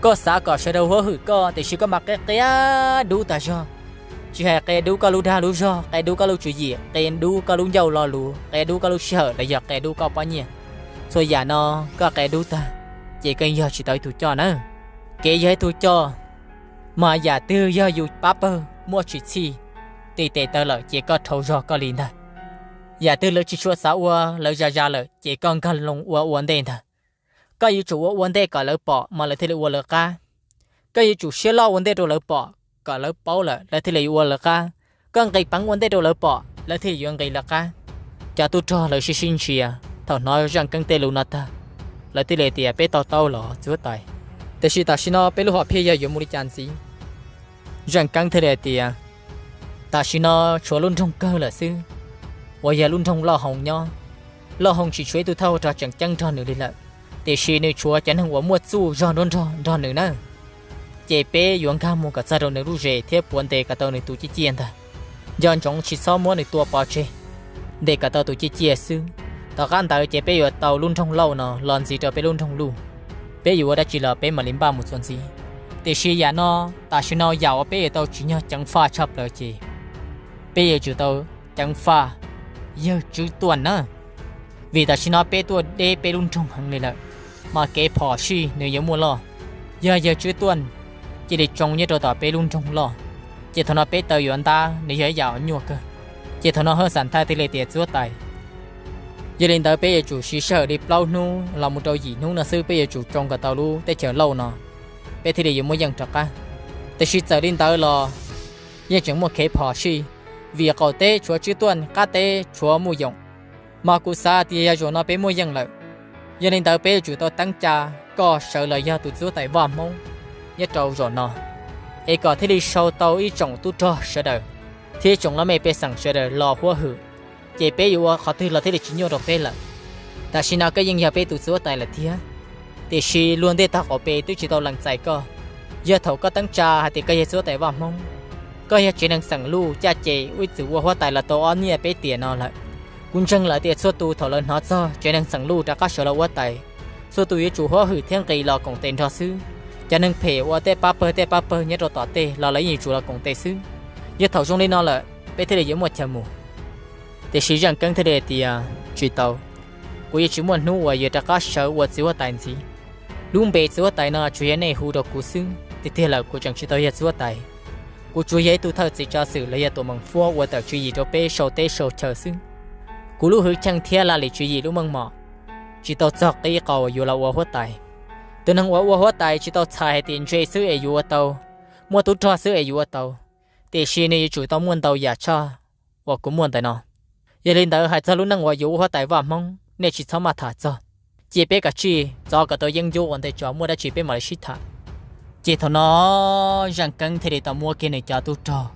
Koj xav kom sawv daws huab hwm koj tiam sis koj mas qia qia dub tag zog. Tsis hais qia dub koj lub dag lub zog, qia dub koj lub tswv yim, qia dub koj lub ncauj lo lus, qia dub koj lub sij hawm los yog qia dub koj pob nyiaj, txhua yam no koj qia dub tag, ces koj yog tsis tau ib tug coj na. Kev yog ib tug coj mas yam twg yog yus pab pawg muaj tsis txhij, tis tes taw lawm ces koj dhau zog koj li ntag. Yam twg lawv tsis tshua xav ua, lawv zam zam lawm ces koj nkag loo ua ua ntej ntag. Koj yuav tsum ua ua ntej kom lawv pom mas lawv thiaj li ua lawv qab. Koj yuav tsum siab loj ua ntej rau lawv pom kom lawv paub lawm lawv thiaj li yuav ua lawv qab. Koj nqis peev ua ntej rau lawv pom lawv thiaj li yuav nqis lawv qab. Cov tub rog lawv sib sib ntsia, thaum hnov Zaj Keeb tej lus no tag, lawv thiaj li tias, peb to taub los txiv huab tais. Tiam sis tam sim no peb lub hom phiaj yog yuav mus li cas ntxiv? Zaj Keeb thiaj li hais tias, tam sim no tshuav lub nroog kawg lawm xwb, uas yog lub nroog Lauj Hoo nyob. Lauj Hoo tsis tshuav ib tug thawj ua rog tseem ceeb nrog nws li lawm, tiam sis nws tshuav cov neeg uas muaj txuj zog nruab nrog nrog nws na. Ces peb yuav nkag mus kom txog rau nws lub zes thiab puav ntes kom tau nws tus ciaj ciaj ntag. Nco ntsoov tsis txhob muab nws tua pov tseg, ntes kom tau tus ciaj ciaj xwb. Tom qab ntawd ces peb yuav tau lub nroog Lauj no los ntxiv rau peb lub nroog Luj. Peb yuav ua dab tsi los peb mam li npaj mus txuas ntxiv. Tiam sis yam no, tam sim no yam uas peb yuav tau tsim nyog ceev faj tshaj plaws ces peb yuav tsum tau ceev faj yawg Tswb Tuaj na. Vim tam sim no peb tuaj deb peb lub nroog heev li lawm, mas kev phom sij nws yuav muaj loj. Yog yawg Tswb Tuaj cia li tsoo nyob rau tom peb lub nroog loj, ces thaum no peb taw yuav ntab nws yog ib yam uas nyuaj kawg. Ces thaum no Hawj Xam Thaij thiaj li tias, txiv huab tais, yog li ntawd peb yuav tsum siv sij hawm li plaub hnub los mus rau yim hnub no xwb peb yuav tsum tsoo kom tau lub teb chaws Lauj no, peb thiaj li yuav muaj yeej rov qab. Tiam sis txawm li ntawd los yeej tseem muaj kev phom sij, vim qaum teb tshuav Tswb Tuaj, qab teb tshuav Muj Yoom. Mas kuv xav tias yog zaum no peb muaj yeej lawm, yog li ntawd peb yuav tsum tau teeb tsa koj sawv los yog tus txiv huab tais Vaj Hmoob nyob rau zaum no, es kom thiaj li sau tau ib tsoom tub rog sawv daws thiab ib tsoom laj mej pej xeem sawv daws los huab hwm, ces peb yuav ua qhov twg los thiaj li tsis nyuaj rau peb lawm. Tam sim no koj yeej yog peb tus txiv huab tais lawm thiab, tiam sis luag ntej tog qaum pes twb tsis tau lees txais koj. Yog thaum koj teeb tsa hais tias koj yog txiv huab tais Vaj Hmoob, koj yog tsev neeg xeem Luj caj ces ib txwm ua huab tais los tau ob niaj peb tiam no lawm. Kuv ntseeg lawm tias txhua tus thaum lawv hnov txog tsev neeg xeem Luj rov qab sawv los ua huab tais, txhua tus yuav tsum huab hwm thiab nqis los koom tes nrog xwb. Cov neeg phem ua tej pab pawg tej pab pawg nyob rau tom tej los lawv yeej yuav tsum los koom tes xwb. Yog thaum zoo li no lawm peb thiaj li yuav muaj chaw mus. Tiam sis Zaj Keeb thiaj li tias, tsis tau, kuv yuav tsis muaj hnub uas yuav rov qab sawv ua txiv huab tais ntxiv. Lub npe txiv huab tais no tsuas yog nej hu rau kuv xwb, tiag tiag lawm kuv tseem tsis tau yog txiv huab tais. Kuv tsuas yog ib tug thawj txiv tsav xwm los yog tuam meem fuab ua tawm tswv yim rau peb sau teb sau chaw xwb. Kuv lub hwj chim thiab laj lim tswv yim lub meej mom tsis tau txog qib qau yuav los ua huab tais. Tus neeg uas ua huab tais tsis tau txhais hais tias ntse xwb es yuav ua tau, muaj tub rog xwb es yuav ua tau, tiam sis nws yuav tsum tau muaj ntau yam tshaj uas kuv muaj ntawm no. Yog li ntawd hais txog lub neej uas yuav ua huab tais Vaj Hmoob nej tsis txhob maj tham txog, cia peb kav tsij txov kom tau yeeb ncuab ua ntej tso muaj dab tsi peb mam li sib tham. Ces thaum no Zaj Keeb thiaj li tau muab kiag nws cov tub rog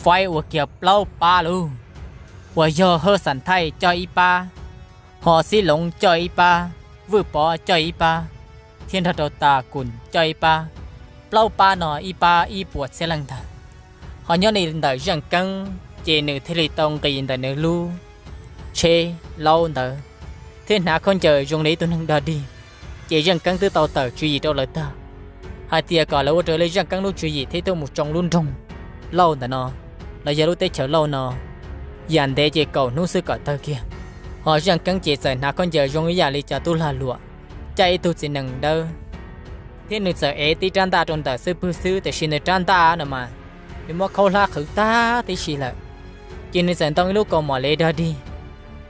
faib ua kiag plaub pab lub, uas yog Hawj Xam Thaij coj ib pab, Ho Xib Loov coj ib pab, Vwj Pov coj ib pab, thiab nrog rau Tas Kum coj ib pab. Plaub pab no ib pab ib puas txhiab leej ntag. Ho nyob li ntawm Zaj Keeb ces nws thiaj li tau nqis ntawm nws lub tsheb laub ntawd thiab hnav khaub ncaws zoo li ib tug neeg dog dig. Ces Zaj Keeb twb tau tawm tswv yim rau lawv tag, hais tias kom lawv ua raws li Zaj Keeb lub tswv yim thiab tuaj mus tsoo lub nroog Lauj ntawm no, los yog lub teb chaws Lauj no, yam ntev ces kaum hnub xwb kom tawg kiag. Ho Zaj Keeb ces txawm hnav khaub ncaws zoo ib yam li cov tub lag luam, coj ib tug txiv nees dawb, thiab nws txawm ev tib rab ntaj rau ntawm xub pwg xwb, tiam sis nws rab ntaj no mas nws muab khaub hlab qhwv tag tib si lawm. Ces nws txawm ntoo ib lub kaus mom lev dog dig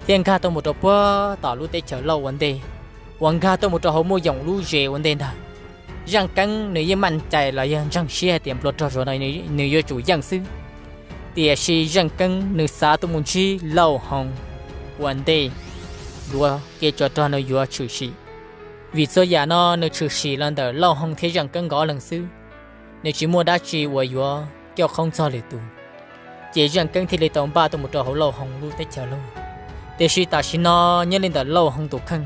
thiab nkag tuaj mus rau puag tom lub teb chaws Lauj ua ntej, uas nkag tuaj mus rau hauv Muj Yoom lub zes ua ntej ntag. Zaj Keeb nws yeej maj cai los yog ntseeg siab hais tias nplua rog zaum no nws yuav tsum yeej xwb. Tiam sis Zaj Keeb nws xav tuaj mus ntsib Lauj Hoo ua ntej, yuav kev tsov rog no yuav tshwm sim. Vim txhua yam no nws tshwm sim los ntawm Lauj Hoo thiab Zaj Keeb nkawd ob leeg xwb, nws tsis muaj dab tsi uas yuav coj qoob txog lwm tus. Ces Zaj Keeb thiaj li tau npaj tuaj mus rau hauv Lauj Hoo lub teb chaws Lauj. Tiam sis tam sim no nyob li ntawm Lauj Hoo tus kheej,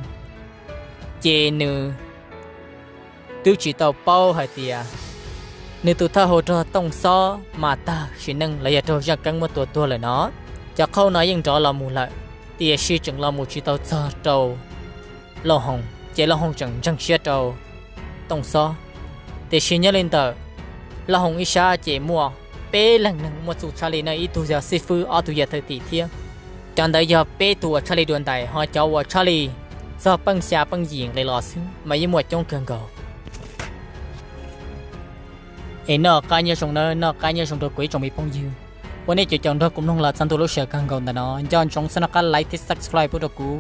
ces nws twb tsis tau paub hais tias nws tus thawj hau raug Tooj Xob mas tag sim neej los yog raug Zaj Keeb muab tua tuag lawm no. Cov qhauj no yeej rov los mus lawm, tiam sis tseem los mus tsis tau txog rau Lauj Hoos, ces Lauj Hoos tseem ntseeg siab rau Tooj Xob. Tiam sis nyob li ntawm Lauj Hoos ib sab ces muaj peb leeg neeg muaj txuj tshaj li no, ib tug yog xib fwb, ob tug yog thwj tim thiab. Cov ntawd yog peb tug uas tshaj li dua ntais, ho cov uas tshaj li txog peej xya peej yim nqis los xwb mas yeej muaj coob kawg nkaus. Es noj qab nyob zoo nawb, noj qab nyob zoo rau kuv ib tsoom me phooj ywg uas nej caum caum nrog kuv mloog los txog ntua lub sij hawm kawg nkaus ntawm no. Nco ntsoov txhob noj qab like thiab subscribe pub rau kuv,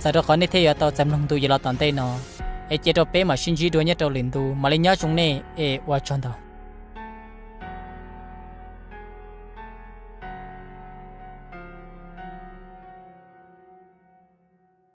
txawm rau qhov nej thiaj yuav tau txais mloog ntu yim los tom ntej no. Es cia rau peb mam sib ntsib dua nyob rau lwm ntu, mam li nyob zoo nej es ua tsaug ntau.